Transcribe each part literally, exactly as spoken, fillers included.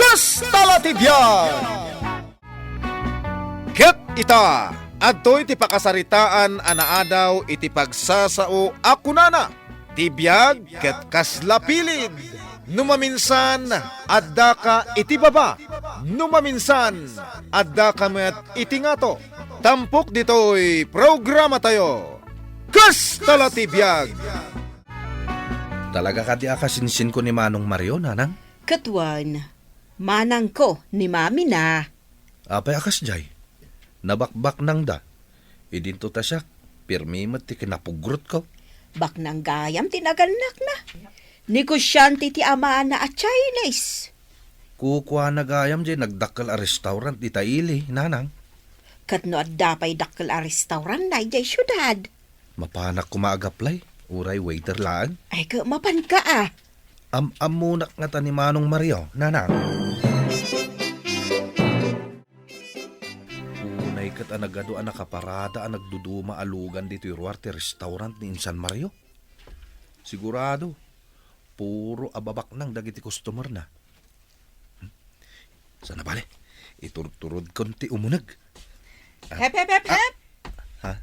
Kasta la ti biag! Ket ita, adtoy ti pakasaritaan a naadaw iti pagsasao a kunana, ti biag ket kasla pilid. No maminsan, addaka iti baba. No maminsan, addaka met iti ngato. Tampok ditoy programatayo. Kasta la ti biag! Talaga kadi a kasinsinko ni Manong Mario, Nanang? Ket wen, manangko ni Mami na. Apay a kasdiay? Nabakbaknangda. Idinto ta siak, pirmi met ti kinapugrotko. Baknang gayam ti nagannakna. Negosiante ti amana a Chinese. Kukuana gayam diay nagdakkel a restaurant ita ili, Nanang. Ket no adda pay dakkel a restaurantna idiay siudad. Mapanak koma agaplay, uray waiter laeng. Ay, ket mapanka a. Am-ammonak ngata ni Manong Mario, Nanang. Unay ket a nagadu a nakaparada a nagduduma a lugan ditoy ruar ti restaurant ni Insan Mario. Sigurado, puro ababaknang dagiti customerna. Hmm? Sana bale, iturturodkon ti umuneg. Ah, Hep, hep, hep, ah, hep! Ha?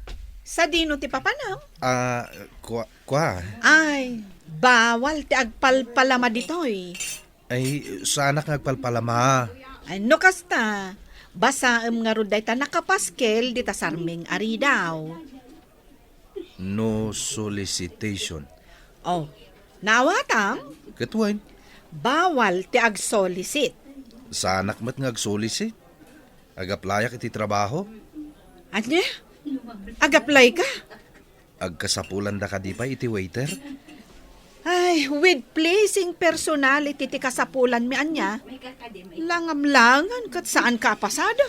Sadino ti papanam? Ah, kua-, kua? Ay, bawal ti agpalpalama ditoy. Ay, saanak nga agpalpalama. Ay, no kasta, basaem ngarud dayta nakapaskel dita sarming a ridaw. No solicitation. Oh, naawatam? Ket wen? Bawal ti agsolicit. Saanak met nga agsolicit? Agaplayak iti trabaho. Ania? Agaplayka? Agkasapulanda kadi pay iti waiter? Ay, with pleasing personality ti kasapulanmi ania. Langamlangan ket saanka a pasada.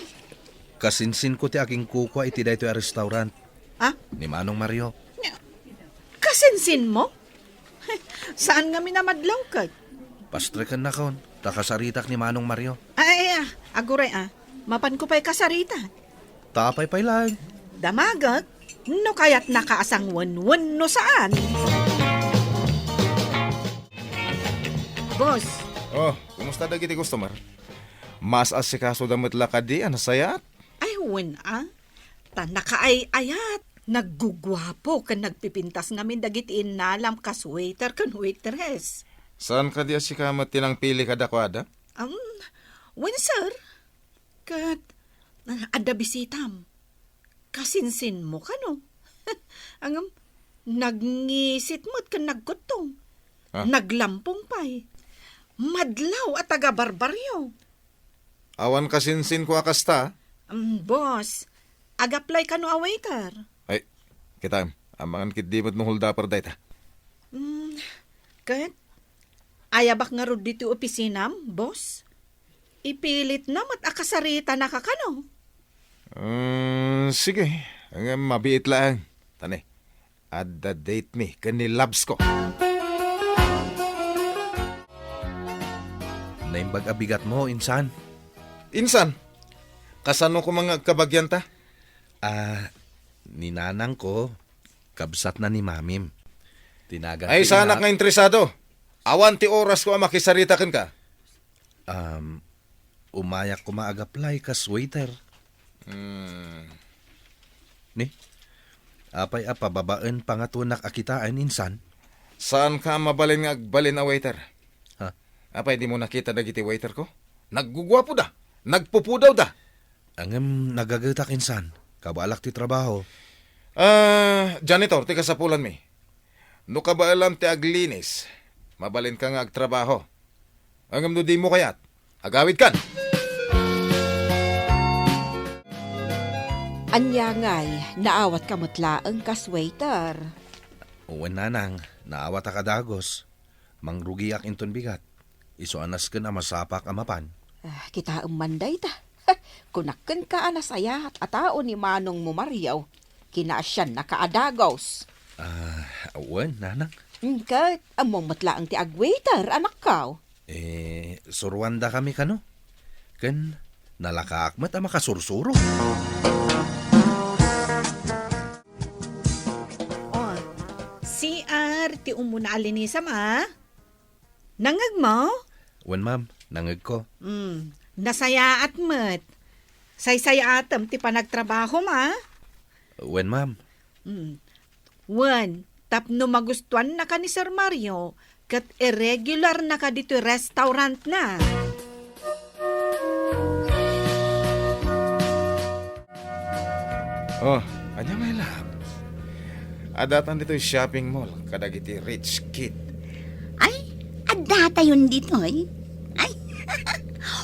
Kasinsinko ti aginkukua iti daytoy a restaurant. Ah? Ni Manong Mario. Nya, kasinsinmo? Saan ngamin a madlaw ket? Pastrekennakon, ta kasaritak ni Manong Mario. Ay, ay, ah, aguray, ah. Mapanko pay kasarita. Ta apay pay laeng? Damagek, no kayatnaka a sangwenwen no saan. Boss. Oh, kumusta dagiti customer? Mas asikasoda met la kadi a nasayaat? Ay, wen, ah. Ta nakaay-ayat, nagguguapo ken nagpipintas ngamin dagiti innalam kas waiter ken waitress. Saan kadi a sika met ti nangpili kadakuada? Um, wen, sir. Ket, ah, adda bisitam. Kasinsinmo kano? Ngem, nagngisit met ken nagkuttong. Ah. Naglampong pay. Madlaw a taga-barbarrio. Awan kasinsinko a kasta? Mm, boss, agaplay kano a waiter? Ay, kitaem, amangan ketdi met no holdaper dayta. Mm, ket? Ayabak ngarud ditoy opisinam, boss? Ipilitna met a kasaritanaka kano? Mm, sige, ngem mabiit laeng. Tani, adda date mi ken ni Labs ko. Naimbag a bigatmo, insan. Insan? Kasano koma nga agkabagianta? Ah, ni nanangko, kabsatna ni mamim. Tinagan Ay, ti saanak ina- nga interesado. Awan ti orasko a makisarita kenka. Um, umayak koma agaplay kas waiter. Hmm. Ni? Apay a pababaen pangatonak a kitaen, insan? Saanka a mabalin nga agbalin a waiter? Ha? Apay dimo nakita dagiti waiter ko? Nagguguapoda, nagpupudawda. Ngem nagagetak, insan. Kabaelak ti trabaho. Ah, janitor ti kasapulanmi. No kabaelam ti aglinis, mabalinka nga agtrabaho. Ngem no dimo kayat, agawidkan. Ania ngay, naawatka met laeng kas waiter? Wen, nanang, naawatak a dagus. Mangrugiak inton bigat. Isu a nasken a masapak a mapan. Ah, kitaem man dayta. Kunak kenka a nasayaat a tao ni manongmo Mario. Kinaasiannaka a dagus. Ah, wen, nanang. Mm, ket, ammom met laeng ti agwaiter, anakko. Eh, suruandakami kano? Ken, nalakaak met a makasursuro. Oh, C R, ti umuna a linisam, a? Nangngegmo? Wen, ma'am. Nangegko. Mm, nasayaat met. Saysayaatem ti panagtrabahom, a? Wen, ma'am. Mm. Wen, tapno magustuannaka ni Sir Mario, ket irregularnaka ditoy restaurantna. Oh, ania, my love? Addatan ditoy shopping mall kadagiti rich kid. Ay, addatayon ditoy? Ay,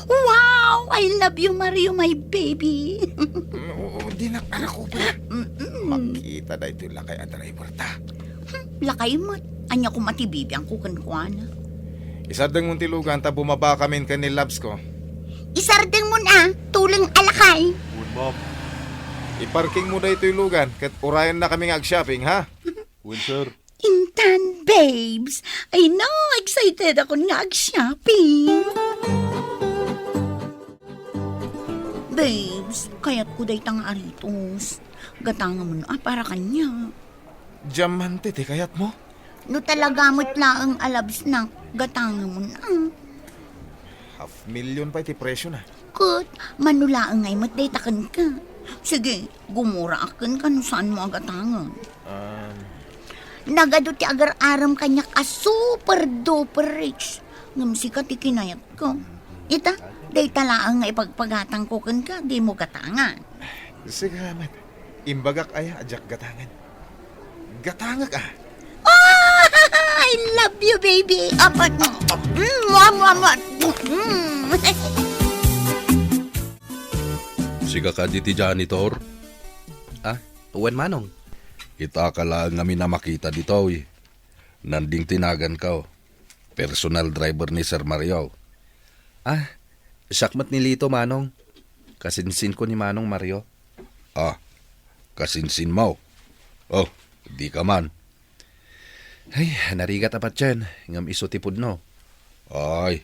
wow! I love you, Mario, my baby. Mm, oo, dinak, anak ko pala. Mm-mm. Makita daytoy lakay a driver ta. Hmm, lakay met. Ania koma ti bibiangko kenkuana? Isardengmon ti lugan ta bumabakamin ken ni loves ko. Isardengmon a, tuleng a lakay. Wen, ma'am. Iparkingmo daytoy lugan ket urayennakami nga ag-shopping, ha? Wen, sir. Intan, babes. I know, excited akon nga ag-shopping. Babes, kayatko dayta nga aritos. Gatangamon a para kaniak. Diamante ti kayatmo? No talaga met laeng a loves-nak, gatangamon a. Half million pay ti presyona. Ket, mano laeng ngay met dayta kenka. Sige, gumuraak kenka no saanmo a gatangen. Um, Nagadu ti agar-arem kaniak a super duper rich. Ngem sika ti kinayatko. Ita, dayta laeng nga ipagpagatangko kenka, dimo gatangan. Sige met. Imbagak aya a diak gatangen. Gatangek a. Oh, I love you, baby. Apat. Mm, mua, mua, mua. Mm. Sika kadi ti janitor? Ah, wen, manong. Itaka laeng ngamin a makita ditoy. Nanding ti naganko. Personal driver ni Sir Mario. Ah, siak met ni Lito, manong. Kasinsinko ni Manong Mario. Ah, kasinsinmo? Oh, dika man. Ay, narigat a patien, ngem isu ti pudno. Ay,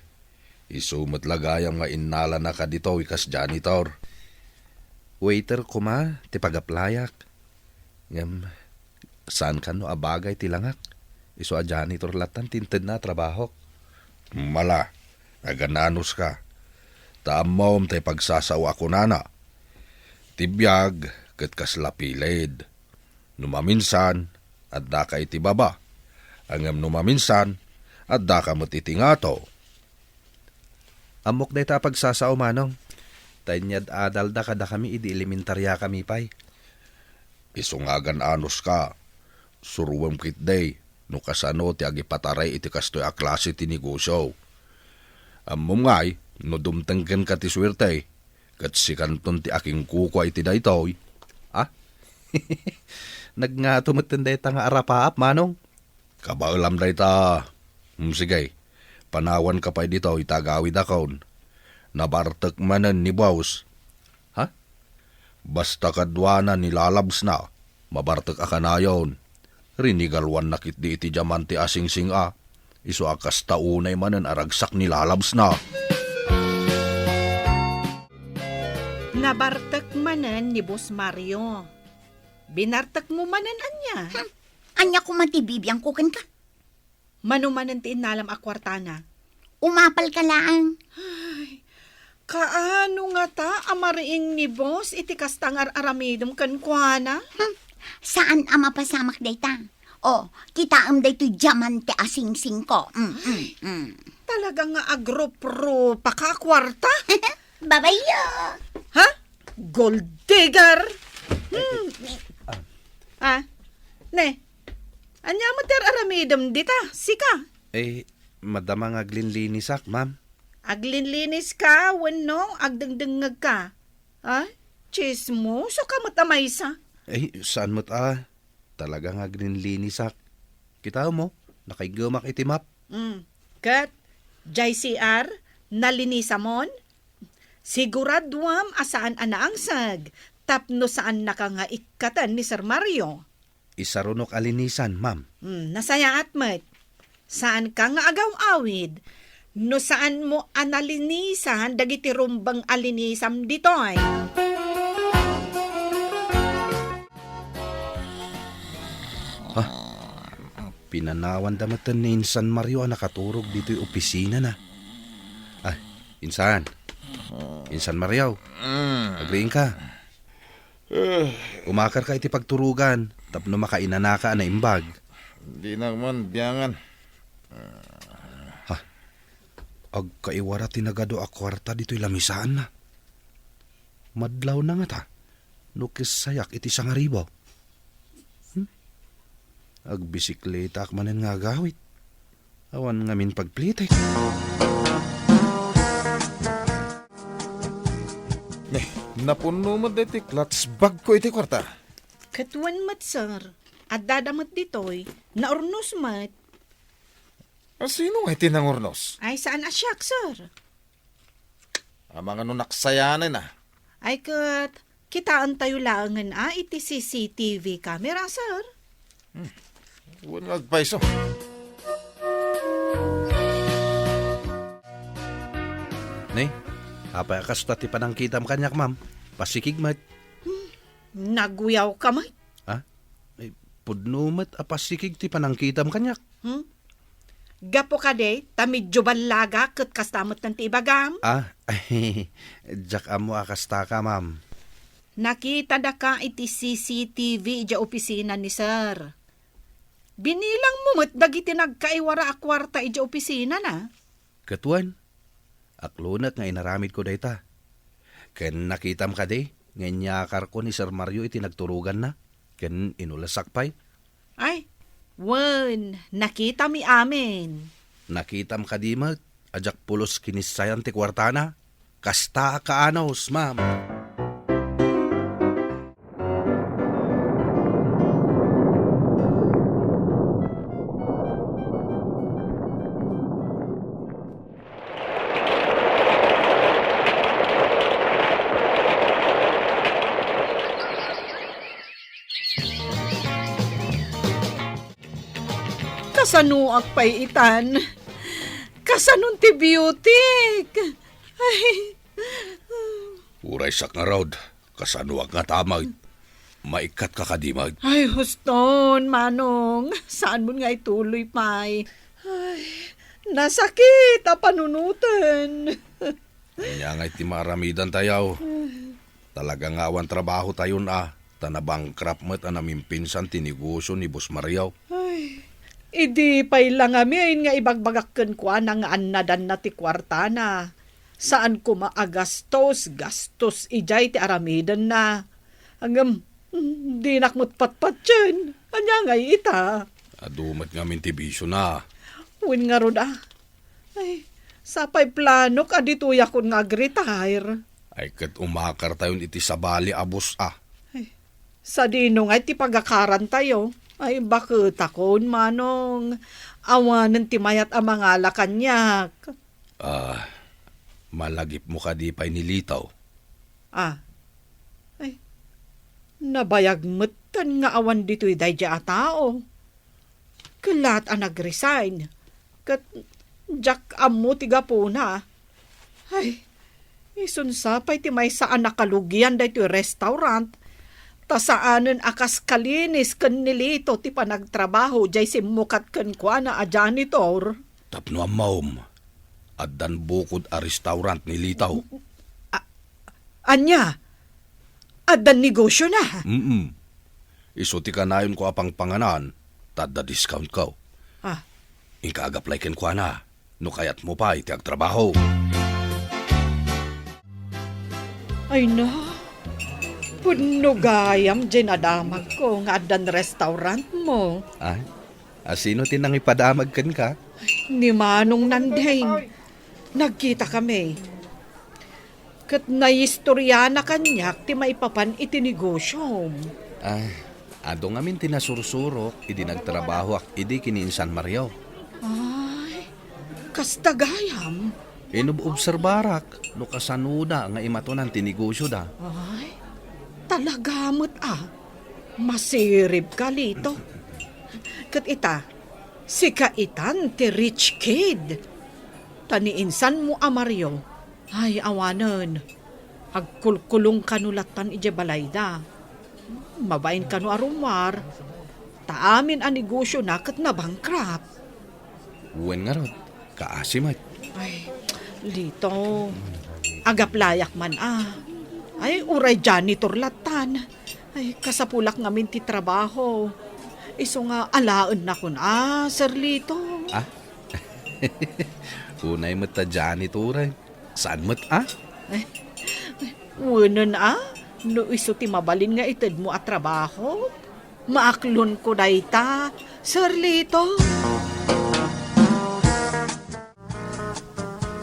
isu met la gayam nga innalanaka ditoy kas janitor. Waiter koma ti pag-applyak. Ngem, saan kano a bagay ti langak. Isu a janitor lattan ti intedna a trabahok. Mala, agan-anuska. Ta ammom ti pagsasao a kunana. Ti biag ket kasla piled. No maminsan, addaka iti baba. Ngem no maminsan, addaka met iti ngato. Ammok dayta a pagsasao, manong. Ta inyad-adalda kadakami idi elementariakami pay. Isu nga agan-anuska, suroem ketdi no kasano ti agipataray iti kastoy a klase ti negosio. Ammom ngay, no dumteng kenka ti suerte, ket sikanton ti akinkukua iti daytoy. Ah? Nagngato metten dayta nga arapaap, manong? Kabaelam dayta. Hmm, sige. Panawanka pay ditoy ta agawidakon. Nabartek manen ni boss. Ha? Basta kaduana ni lalabsna, mabartek a kanayon. Rinigaluanna ketdi iti diamante a singsing a. Isu a kasta unay manen a ragsak ni lalabsna. Nabartek manen ni Boss Mario. Binartekmo manen ania? Hmm. Ania koma ti bibiangko kenka? Mano manen ti innalam a kuartana? Umapalka laeng. Ay, kaano ngata a mariing ni boss iti kasta nga ar-aramidem kenkuana? Hmm, saan a mapasamak dayta. O, kitaem daytoy diamante a singsingko. Mm, mm, mm. Talaga nga agruprupaka a kuarta? Babayo! Ha? Gold digger? Hmm. Ah, ne, ania met ti ar-aramidem dita, sika? Eh, madama nga aglinlinisak, ma'am. Aglinliniska wenno agdengdengngegka? Ha? Tsismosoka met a maysa. Eh, saan met a? Talaga nga aglinlinisak. Kitaem mo, nakaiggemak iti map. Mm. Ket, jay C R, nalinisamon? Siguraduam a saan a naangseg tapno saannaka nga ikkaten ni Sir Mario. Isarunok a linisan, ma'am. Hmm, nasayaat met. Saanka nga agaw-awid no saanmo a nalinisan dagiti rumbeng a linisam ditoy. Ah, pinanawanda metten ni Insan Mario a nakaturog ditoy opisinana. Ah, Insan. Insan Mario. Mm. Agriingka. Eh. Umakarka iti pagturugan tapno makainanaka a naimbag. Dinak man biangan. Ha? Agkaiwara ti nagadu a kuarta ditoy lamisaanna. Madlawna ngata no kissayak iti sangaribu. Hmm? Agbisikletaak manen nga agawid. Awan ngamin pagplitek. Ne, napunno met daytoy clutch bag ko iti kuarta. Ket wen met, sir. Addada met ditoy. Naurnos met. A, sino nga iti nangurnos? Ay, saan a siak, sir. Amangan no naksayanen a. Ay ket, kitaentayo laengen a iti C C T V camera, sir. Hmm. Wen nga agpayso. Ne, apay a kasta ti panangkitam kaniak, ma'am? Pasikig met. Hmm. Naguyawka met. Ha? Ay, pudno met a pasikig ti panangkitam kaniak. Hmm? Gapu kadi, ta medyo ballaga ket kasta met ti ibagam. Ah, diak ammo a kastaka, ma'am. Nakitadaka iti C C T V idiay opisina ni sir. Binilangmo met dagiti nagkaiwara a kuarta idiay opisinana. Ket wen, aklonek nga inaramidko dayta. Ken nakitam kadi nga inyakarko ni Sir Mario iti nagturoganna, ken inulesak pay. Ay, wen, nakitami amin. Nakitam kadi met a diak pulos kinissayan ti kuartana. Kasta a kaanus, ma'am. Kasanoak pay itan? Kasanon ti beautyk? Ay. Uray sak ngarud, kasanoak ngata met? Maikkatka kadi met? Ay, huston, Manong. Saanmon nga ituloy pay. Ay, nasakit a panunoten. Ania ngay ti maaramidantayo? Talaga nga awan trabahotayon a, ta nabankrupt met a namimpinsan ti negosio ni Boss Mario. Ay, idi pay la ngamin nga ibagbagak kenkuana nga annadanna ti kuartana. Saan koma a gastos, gastos idiay ti aramidenna. Ngem, dinak met patpatien. Ania ngay ita? Adu met ngamin ti bisiona. Wen ngarud a. Ay, sapay planok a ditoyakon nga agretire. Ay, ket umakartayon iti sabali a bus a. Ay, sadino ngay ti pagakarantayo? Ay, baketakon, Manong. Awanen ti mayat a mangala kaniak. Ah, malagipmo kadi pay ni Lito? Ah. Ay, nabayag metten nga awan ditoy daydiay a tao. Kellat a nag-resign. Ket diak ammo ti gapuna. Ay, isunsa pay ti maysa a nakalugian daytoy restaurant, ta saanen a kas kalinis ken ni Lito ti panagtrabaho diay simmukat kenkuana a janitor. Tapno ammom, addan bukod a restaurant ni Lito. A-, ania? Addan negosiona? Mm. Isu ti kanayonko a pangpanganan, ta adda discountko. Ah. Inka ag-apply kenkuana, no kayatmo pay ti agtrabaho. Ay na, pudno gayam diay nadamagko nga addan restaurantmo. Ah? A, sino ti nangipadamag kenka? Ni Manong Nandeng. Nagkitakami. Ket naistoriana kaniak ti maipapan iti negosyom. Ah, adu ngamin ti nasursurok idi nagtrabahoak idi ken ni Insan Mario. Ay, kasta gayam. Inub-obserbarak no kasanoda nga imatonan ti negosyoda. Ay, talaga met a. Masirib ka, Lito. Ket ita, sika itan ti rich kid. Ta ni insanmo a Mario, ay, awanen. Agkulkulong kano lattan idiay balayda. Mabain kano a rummuar. Ta amin a negosyona ket nabankrupt. Wen ngarud, kaasi met. Ay, Lito, agaplayak man a. Ay, uray janitor latan. Ay, kasapulak ngamin ti trabaho. Isu nga alaennakon a, Sir Lito. Ah? Unay met ta janitor, eh. Saan met a? Ay, wenen a, no isu ti mabalin nga itedmo a trabaho, maaklonko dayta, Sir Lito.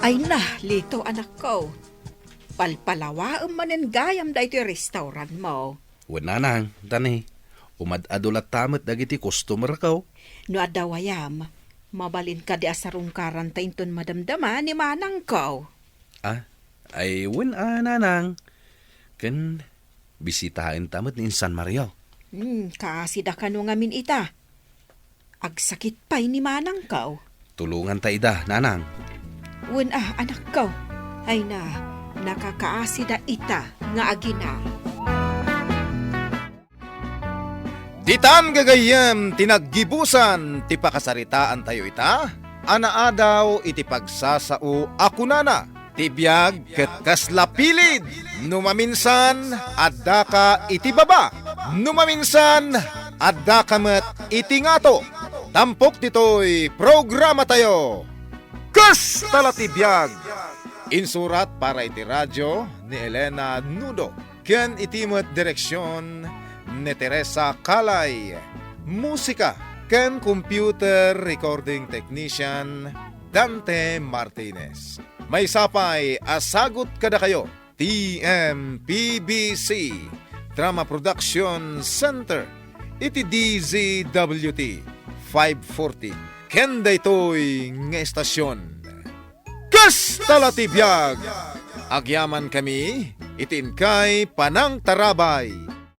Ay na, Lito, anakko. Palpalawaem manen gayam daytoy restaurantmo. Wen, nanang, tani, umad-adu latta met dagiti customerko. No adda gayam, mabalin kadi a sarungkaranta inton madamdama ni manangko. Ah, ay, wen a, nanang. Ken bisitaenta met ni insan Mario. Hmm, kaasida kano ngamin ita. Agsakit pay ni manangko. Tulonganta ida, nanang. Wen a, anakko. Ay na, nakakaasida ita nga agina. Ditan gagayyem ti naggibusan ti pakasaritaantayo ita a naadaw iti pagsasao a kunana, ti biag ket kasla pilid. No maminsan, addaka iti baba. No maminsan, addaka met iti ngato. Tampok ditoy programatayo, Kasta la ti biag. Insurat para iti radio ni Elena Nudo ken iti met direksion ni Teresa Calay. Musika ken computer recording technician, Dante Martinez. Maysa pay a sagut kadakayo ti M P B C Drama Production Center iti D Z W T five forty ken daytoy nga estasion. Kasta la ti biag! Agyamankami iti inkay panangtarabay.